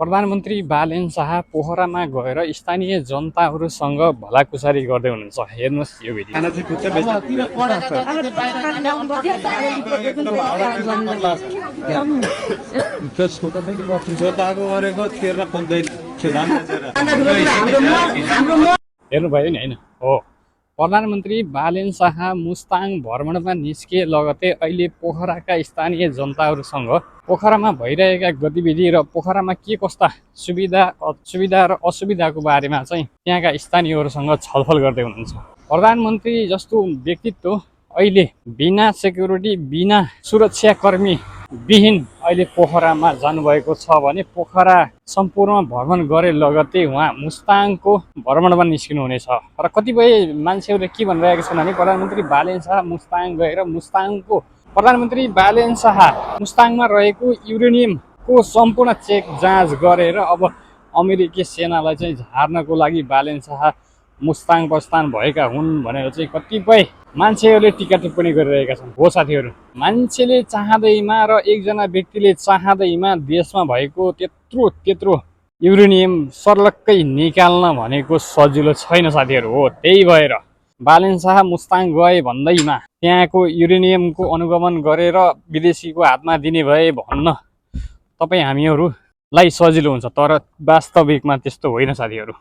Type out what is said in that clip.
प्रधानमन्त्री बालेन शाह पोखरामा गएर स्थानीय जनताहरूसँग भलाकुसारी गर्दै हुनुहुन्छ। हेर्नुहोस् यो भिडियो। हेर्नुभयो नि होइन हो, प्रधानमन्त्री बालेन शाह मुस्ताङ भ्रमणमा निस्किए लगतै अहिले पोखराका स्थानीय जनताहरूसँग पोखरामा भइरहेका गतिविधि र पोखरामा के कस्ता सुविधा र असुविधाको बारेमा चाहिँ त्यहाँका स्थानीयहरूसँग छलफल गर्दै हुनुहुन्छ। प्रधानमन्त्री जस्तो व्यक्तित्व अहिले बिना सेक्युरिटी, बिना सुरक्षाकर्मी विहीन अहिले पोखरामा जानुभएको छ भने पोखरा सम्पूर्ण भ्रमण गरे लगतै उहाँ मुस्ताङको भ्रमणमा निस्किनु हुनेछ। र कतिपय मान्छेहरूले के भनिरहेका छन् भने प्रधानमन्त्री बालेन शाह मुस्ताङ गएर प्रधानमन्त्री बालेन शाह मुस्ताङमा रहेको युरेनियमको सम्पूर्ण चेक जाँच गरेर अब अमेरिकी सेनालाई चाहिँ झार्नको लागि बालेन शाह मुस्ताङ प्रस्थान भएका हुन् भनेर चाहिँ कतिपय मान्छेहरूले टिका टिप्पणी गरिरहेका छन्। हो साथीहरू, मान्छेले चाहँदैमा र एकजना व्यक्तिले चाहँदैमा देशमा भएको त्यत्रो युरेनियम सर्लक्कै निकाल्न भनेको सजिलो छैन साथीहरू। हो, त्यही भएर बालेन शाह मुस्ताङ गए भन्दैमा त्यहाँको युरेनियमको अनुगमन गरेर विदेशीको हातमा दिने भए भन्न तपाईँ हामीहरूलाई सजिलो हुन्छ, तर वास्तविकमा त्यस्तो होइन साथीहरू।